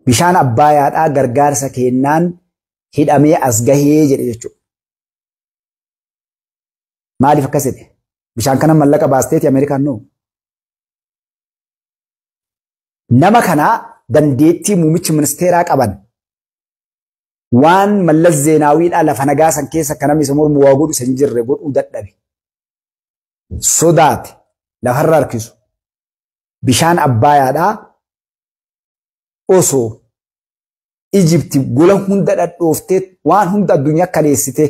Bishaan Abbayaadhaa gargaarsa kennaan hidhamee as gahee jedhe jechuudha. Maaliif akkas jedhe? Bishaan kana mallaqa baasteeti Ameerikaan noo. Nama kanaa dandeettii muummichi ministeeraa qaban waan Mallas Zeenaawiidhaa lafa nagaa san keessa akka namni isa mormu waa godhu isa hin jirre godhuu dadhabe. Sodaate lafarra harkisu. Bishaan Abbayaadhaa osoo Ijipti gola hunda dhadhooftee waan hunda addunyaa kaleessite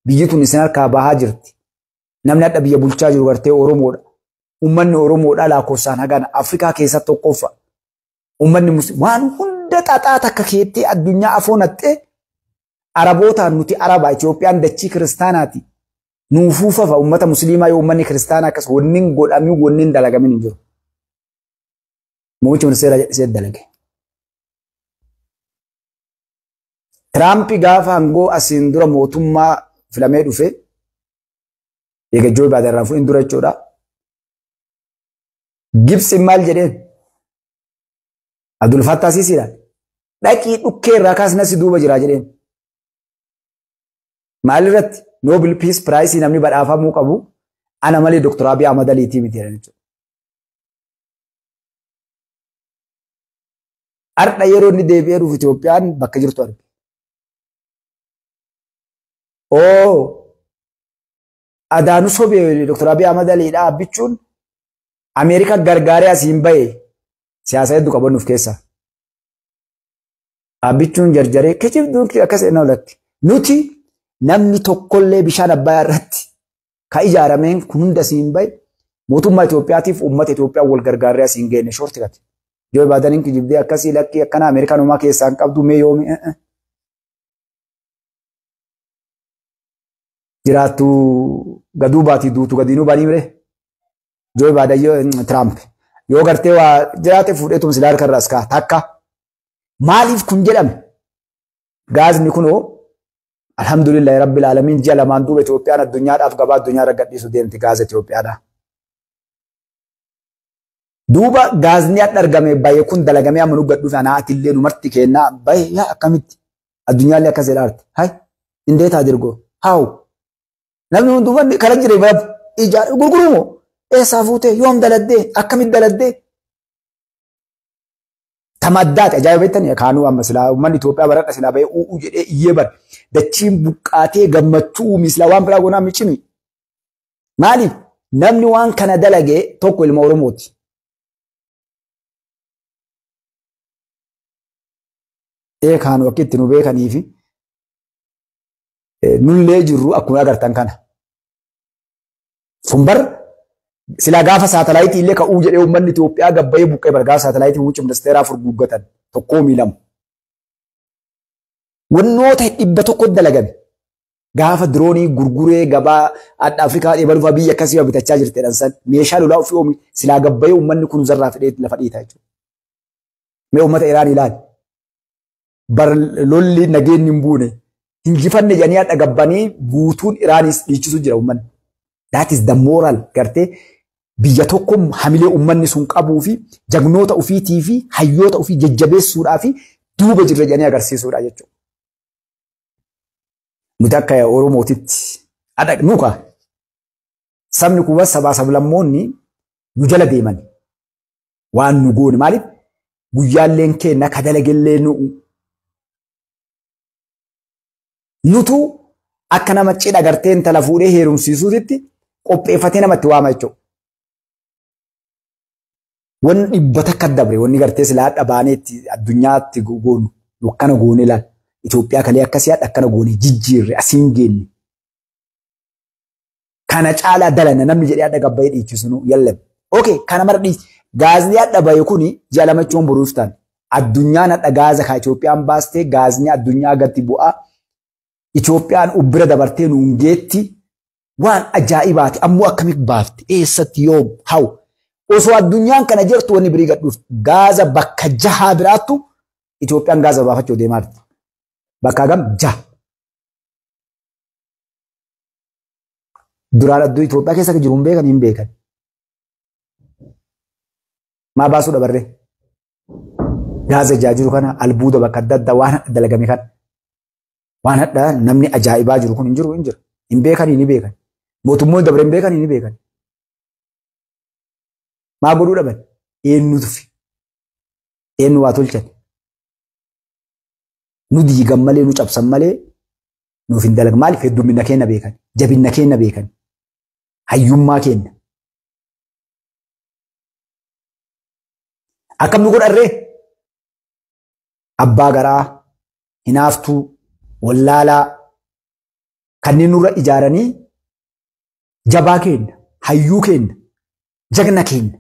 biyyi tun isin harkaa bahaa jirti. Namni hadha biyya bulchaa jiru gartee Oromoodha. Uummanni Oromoodha lakkoofsaan hagana Afrikaa keessatti tokkoffaa. Uummanni waan hunda xaxaa takka keettee addunyaa afoonattee Arabootaan nuti Arabaa Itoophiyaan dachii kiristaanaati. Nuufuufafa uummata musliimaa yoo uummanni kiristaanaa akkas wanni godhamii wanni dalagamin hin jiru. Muummichi ministeeraa jedhisee dalage. Tiraamp gaafa aangoo asiin dura mootummaa filamee dhufe eega Joo Baayiden irraa fuudhin dura jechuudha. Gibsi maal jedheen? Abdul Fattah Siisiidhaan dhaqii dhukkee irraa kaasna si duuba jira jedheen. Maal irratti Nobel Peace Prize namni badhaafamuu qabu ana malee Dr. Abiy Ahmad Aliitii miti jedhan jechuudha. Har'a yeroo inni deebi'ee dhufu Itoophiyaan bakka jirtu arge. Oo adaanu sobee Dr. Abiy Ahmad Aliidha abbichuun Ameerikaa gargaaree asiin bahe siyaasa hedduu qabannuuf keessa. Abbichuun jarjaree kijibduun akkas inni olatti. Nuti namni tokkollee bishaan Abbayaa irratti ka ijaarameen kun hunda asiin bahe mootummaa Itoophiyaatiif uummata Itoophiyaa wal gargaaree asiin geenne shoorti gate. Joo Baayidaniin kijibdee akkasii lakkii akkana Ameerikaan homaa keessaa hin qabdu mee yoomi jiraattu gaduu baatii duutu gadiinuu baanii mire Joo Baayiden Tiraamp yoo gartee waa jiraate fuudhee tumsi harka irraa as kaa takka maaliif kun jedhame gaazni kunoo alhamdulillahi rabbil aalamiin ji'a lamaan duuba Itoophiyaan addunyaadhaaf gabaa addunyaa irra gadhiisu deemti gaaza Itoophiyaadha. Duuba gaazni hadha argame baay'ee kun dalagamee amma nu gadhuuf anaatillee nu marti kennaa baay'ee yaa akkamitti addunyaallee akkas jedhaarti. Hay indeet adirgoo haawu namni hunduu wanni kara jire baab ijaa gurgurumoo eessaa fuutee yoom daladdee akkamitti daladdee tamaddaati ajaa'iba beektanii kaanuu amma silaa uummanni Itoophiyaa baradha silaa bahee u'uu jedhee iyyee bara dachiin buqqaatee gammachuu uumi silaa waan biraa goonaa micimi. Maaliif namni waan kana dalage tokko ilma Oromooti. Ee kaanuu akka itti nu beekanii fi nullee jirru akkuma agartan kana. Sun silaa gaafa saatalaayitii illee ka'uu jedhee uummanni Itoophiyaa gabbayee buqqee bara gaafa saatalaayitii muummicha ministeeraa furguggatan tokkoo miilamu. Wannoota 100 dalagame gaafa diroonii gurguree gabaa adda Afrikaa dhibba dhufaa biyya akkasii bitachaa jirti jedhan san meeshaa lolaa ofii oomi silaa gabbayee uummanni kun zarraa fidhee lafa dhiitaa jechuudha. Mee uummata Iraan ilaali. Bar lolli nageenyi hin buune hinjifanne jedhanii hadha gabbanii guutuun Iraanis dhiichisu jira uummanni. That is the moral gartee biyya tokko hamilee uummanni sun qabuu fi jagnoota ofiitii fi hayyoota ofii jajjabeessuudhaa fi duuba jirra jedhanii agarsiisuudha jechuudha. Nuti akka Oromootitti nuka sabni kuba sabaa sablammoonni nu jala deeman waan nu goone maaliif guyyaalleen keenya ka dalagellee nu'u. Nutu akka nama cidha gartee intala fuudhee heerumsiisuutitti qopheeffatee namatti waama jechuudha. Wanni 100 dabre wanni gartee silaa hadha baaneetti addunyaatti goonu akkana goone ilaal. Itoophiyaa kalee akkasii hadha akkana goone jijjiirre asiin geenne. Kana caalaa dalana namni jedhee hadha gabbayee dhiichisu nu yallame. Okay kana mara dhiisi. Gaazni hadha bahe kuni ji'a lama jechuun boruuf ta'an. Addunyaan hadha gaaza ka Itoophiyaan baastee gaazni addunyaa gatti bu'aa. Itoophiyaan ubbira dabartee nuun geetti waan ajaa'ibaati ammoo akkamitti baafte eessatti yoom hawu osoo addunyaan kana jirtu wanni birii gadhuuf gaaza bakka jahaa biraattu Itoophiyaan gaaza baafachuu deemaa jirti. Bakka gam jaha. Duraan adduu Itoophiyaa keessa jiru hin beekan hin beekan. Maa baasuu dabarree? Gaaza jaajiru kana albuuda bakka adda addaa waan dalagame kana. Waan hadha namni ajaa'ibaa jiru kun hin jiru hin jiru. Hin beekanii ni beekan. Mootummoonni dabre hin beekanii ni beekan. Maa godhuu dhaban? Eenyu tufi? Eenyu waa tolchan? Nu diigan malee nu cabsan malee nuuf hin dalagan. Maaliif heddumina keenya beekan? Jabina keenya beekan. Hayyummaa keenya. Akkam nu godharree? Abbaa garaa, hinaaftuu, wallaalaa kanneen nurra ijaaranii jabaa keenya, hayyuu keenya, jagna keenya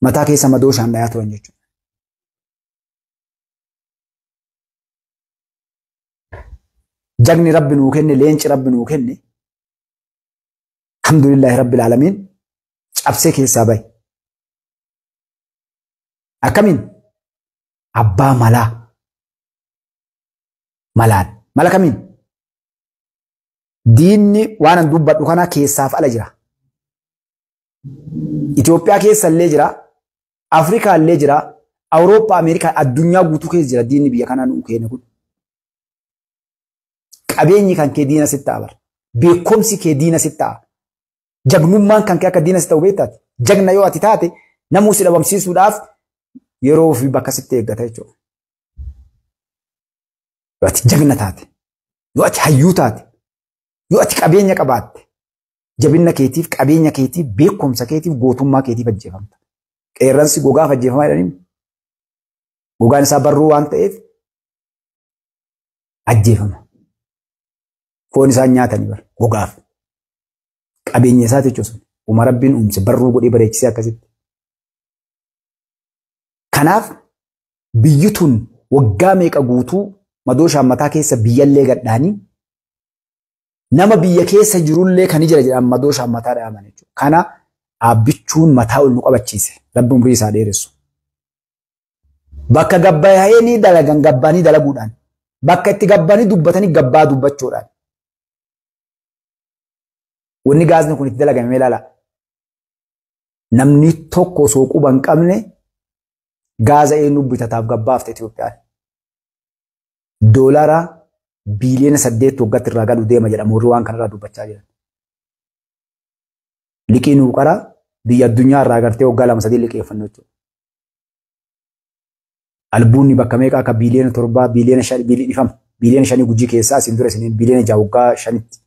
mataa keessa madooshaan dhayaa turan jechuudha. Jagni Rabbi nuu kenne, leenci Rabbi nuu kenne, alhamdulillahi Rabbil aalamiin cabsee keessaa bahe. Akkamiin? Abbaa malaa. Malaan. Mala kamiin? Diinni waan an dubbadhu kana keessaaf ala jira. Itoophiyaa keessa illee jira. Afrikaa illee jira. Awurooppaa, Ameerikaa, addunyaa guutuu keessa jira diinni biyya kanaa nuu kenne kun. Qabeenyi kan kee diina sitti ta'a bara. Beekumsi kee diina sitti ta'a. Jagnummaan kan kee akka diina sitti ta'u beektaati. Jagna yoo ati taate namuu si dhabamsiisuudhaaf yeroo fi bakka sitti eeggata jechuudha. Yoo ati jagna taate, yoo ati hayyuu taate, yoo ati qabeenya qabaatte, jabina keetiif, qabeenya keetiif, beekumsa keetiif, gootummaa keetiif ajjeefamta. Qeerransi gogaaf ajjeefamaa jedhanii gogaan isaa barruu waan ta'eef ajjeefama. Foon isaan nyaatanii bara gogaaf. Qabeenya isaati jechuudha. Uma Rabbiin uumse barruu godhee bareechisee akkasitti. Kanaaf biyyi tun waggaa meeqa guutuu madooshaan mataa keessa biyyallee gadhaanii nama biyya keessa jirullee kan jira jedhan madooshaan mataa dhahaman jechuudha. Kana dhaabbichuun mataa ol nu qabachiise. Rabbi umrii isaa dheeressu. Bakka gabbaa'anii dalagan gabbaanii dalaguudhaan, bakka itti gabbaanii dubbatanii gabbaa dubbachuudhaan. Wanni gaazni kun itti dalagame ilaala. Namni tokko osoo quba hin qabne gaaza eenyu bitataaf gabbaafte Itoophiyaan. Doolara biiliyoona 8 waggaatti irraa galu deema jedhamu warri waan kanarraa dubbachaa jiran. Liqii nuu qara biyya addunyaa irraa agartee waggaa 2-3 liqeeffannu jechuudha. Albuunni bakka meeqa akka biiliyoona 7, biiliyoona 5, dhiifama. Biiliyoona 5 Gujii keessaa asiin dura isiniin biiliyoona 6 waggaa 5tti.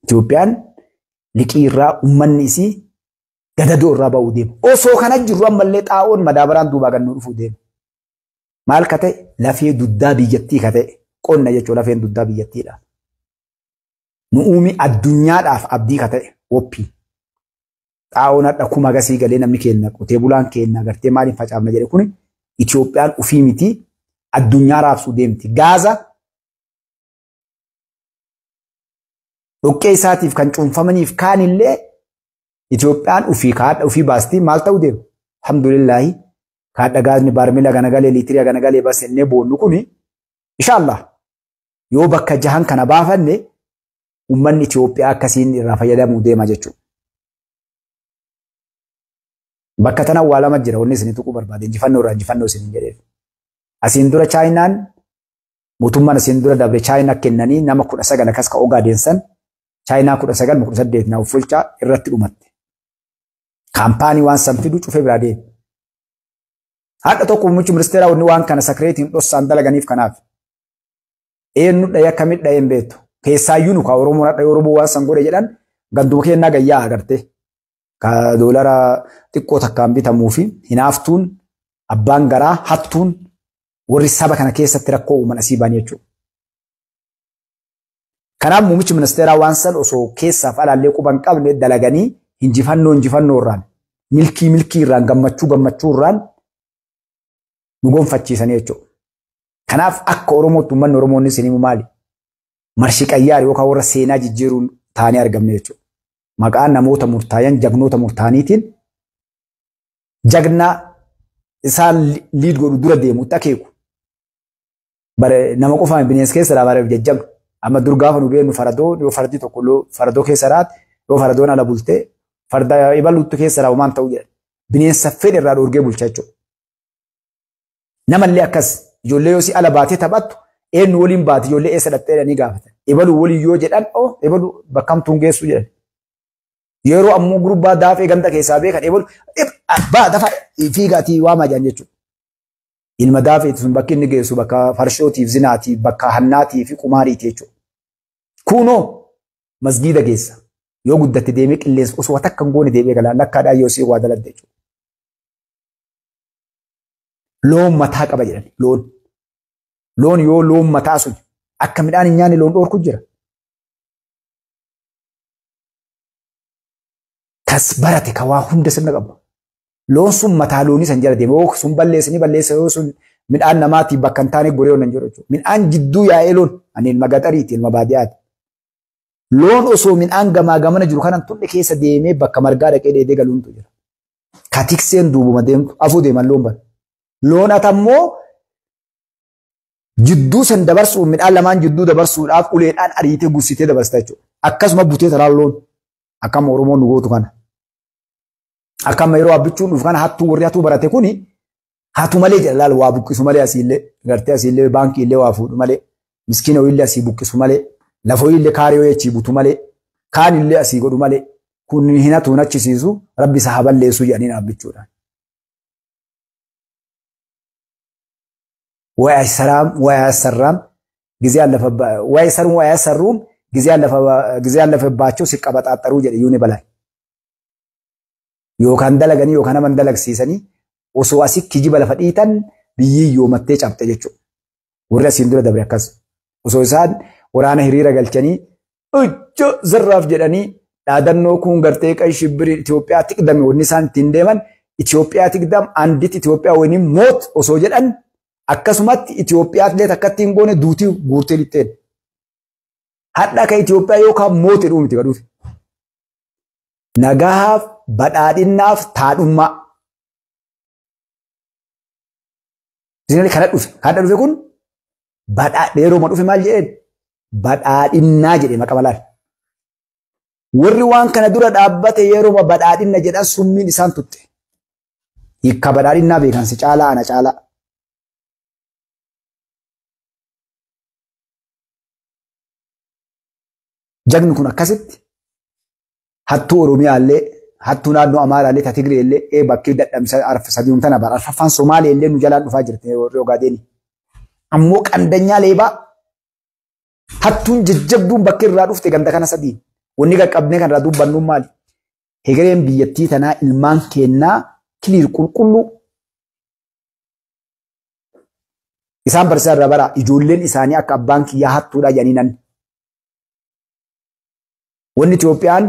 Itoophiyaan liqii irraa uummanni isii gadadoo irraa ba'uu deema. Osoo kana jirru ammallee xaa'oon madaabaraan duubaa gannuu dhufuu deema. Maal ka ta'e lafee duddaa biyyattii ka ta'e qonna jechuun lafeen duddaa biyyattiidha. Nu uumi addunyaadhaaf abdii ka ta'e woppii. Xaa'oon hadha kuma gasii galee namni kenna qotee bulaan kenna gartee maaliin facaafna jedhe kuni Itoophiyaan ufii miti addunyaa raabsuu deemti. Gaaza dhoqqee isaatiif kan cuunfamaniif kaanillee Itoophiyaan ufii kaadha ufii baasti maal ta'uu deema? Alhamdulillahi kaadha gaazni baarmila ganagalee liitirii ganagalee basennee boonnu kuni inshaallah yoo bakka jahan kana baafanne uummanni Itoophiyaa akkasiin irraa fayyadamuu deema jechuudha. Bakka tana waa lama jira wanni isin tuquu barbaade injifannoo irraa injifannoo isin jedheef. Asiin dura Chaayinaan mootummaan asiin dura dabre Chaayinaa kennanii nama 19 akkas ka Ogaadeen san Chaayinaa 19 18 na uffulchaa irratti dhumatte. Kaampaanii waan san fidu cufee biraa deeme. Hadha tokko muummichi ministeeraa wanni waan kana sakireetiin dhossaan dalaganiif kanaaf. Eenyu dhahee akkamitti dhahee hin beektu. Keessaayyuu nu ka Oromoon hadha Oromoo waan san godhe jedhan ganduma kennaa gayyaa agartee. Ka doolara xiqqoo takkaan bitamuu fi hinaaftuun abbaan garaa hattuun warri saba kana keessatti rakkoo uuman asii ba'an jechuudha. Kanaaf muummichi ministeeraa waan san osoo keessaaf alaallee quba hin qabne dalaganii injifannoo injifannoo irraan milkii milkii irraan gammachuu gammachuu irraan nu gonfachiisanii jechuudha. Kanaaf akka Oromootti uummanni Oromoonni isin himu maali? Marshi qayyaar yookaan warra seenaa jijjiiruun taanee argamne jechuudha. Maqaan namoota murtaayan jagnoota murtaaniitiin jagna isaan liid godhu dura deemutti akeeku. Nama qofaan bineensa keessa bara jajjabna. Amma dur gaafa nu beeknu faradoo yoo fardi tokko faradoo keessa raate yoo faradoon ala bultee farda ibaluutti keessa raawu maan ta'uu jedhan. Bineensa fedhe irraa dhoorgee bulcha jechuudha. Namallee akkas ijoollee yoo si ala baatee taphattu eenyu waliin baate ijoollee eessa dhattee jedhanii gaafatan. Ebaluu waliin yoo jedhan oo ebaluu bakkamtuun geessu jedhan. Yeroo ammoo gurbaa daafee ganda keessaa beekan ebaluu abbaa dafa fiigaatii waamaa jedhan jechuudha. Ilma daafeeti sun bakki inni geessu bakka farshootiif zinaatiif bakka hannaatii fi qumaariiti jechuudha. Kunoo masgiida geessa. Yoo guddatte deemee qilleensa osoo takka hin goone deemee galaa lakkaadhaa yoo si waa daladde jechuudha. Loon mataa qaba jedhan loon. Loon yoo loon mataa sun akka midhaan hin nyaanne loon dhoorku jira. Kas barate ka waa hunda sirna qabu. Loon sun mataa loonii san jala deema. Yoo sun balleessanii balleessa yoo sun midhaan namaatiif bakka hin taane goree oolan jiru jechuudha. Midhaan jidduu yaa'ee loon ani ilma gaxariiti ilma baadiyyaati. Loon osoo midhaan gamaa gamana jiru kanan tulle keessa deemee bakka margaa dhaqee dheedee galuuntu jira. Ka tikseen duubuma deemtu afuu deeman loon bana. Loon atammoo jidduu san dabarsuun midhaan lamaan jidduu dabarsuudhaaf uleedhaan ariitee gursitee dabarsita jechuudha. Akkasuma butee taraa loon akkama Oromoon nu gootu kana. Akkama yeroo abbichuun dhufu kana hattuu warri hattuu barate kuni hatu malee jedha laal waa buqqisu malee asiillee gartee asiillee baankii illee waa fuudhu malee miskiina illee asii buqqisu malee lafa illee kaaree wayii achii butu malee kaan illee asii godhu malee kun hin hatu hin achisiisu rabbi isa haa balleessu jedhanii abbichuudhaan. ወይ አይሰራም ወይ አያሰራም ጊዜ አለፈባ ወይ አይሰሩም ወይ አያሰሩም ጊዜ አለፈባቸው ሲቀበጣጠሩ jedhe yuuni balaa yookaan dalaganii yookaan nama dalagsiisanii osoo asii kijiba lafa dhiitan biyyi yoomattee cabxe jechuudha. Warri asiin dura dabre akkas osoo isaan waraana hiriira galchanii ijjo zarraaf jedhanii dhaadannoo kun gartee ቀይ ሽብር Itoophiyaa tiqdame wanni isaan ittiin deeman Itoophiyaa tiqdam andit Itoophiyaa waliin moot osoo jedhan akkasumatti Itoophiyaa illee takkatti hin goone duutii guurtee lixxeen. Hadha ka Itoophiyaa yookaan moote dhuumti ka dhufe. Nagahaaf badhaadhinnaaf taadhummaa. Isin kana dhufe. Kana dhufe kun yeroo ma dhufe maal jedheen? Badhaadhinnaa jedhe maqaa malaan. Warri waan kana dura dhaabbate yeroo badhaadhinna jedhan summiin isaan tutte. Hiikka badhaadhinnaa beekan si caalaa ana caalaa. Jagni kun akkasitti hattuu Oromiyaallee hattuu naannoo Amaaraallee ta Tigreellee bakkee dadhamsa sadiin tana bara arfaffaan Somaaleellee nu jalaan dhufaa jirti warri Ogaadeenii. Ammoo qandanyaa leebaa hattuun jajjabduun bakkee irraa dhufte ganda kana sadiin. Wanni qaqqabnee kan irraa dubbannuun maali? Hegereen biyyattii tanaa ilmaan keennaa kiliir qulqulluu. Isaan barsiisaa irraa bara ijoolleen isaanii akka abbaan kiyyaa hattuudha jedhanii nan. Wanni Itoophiyaan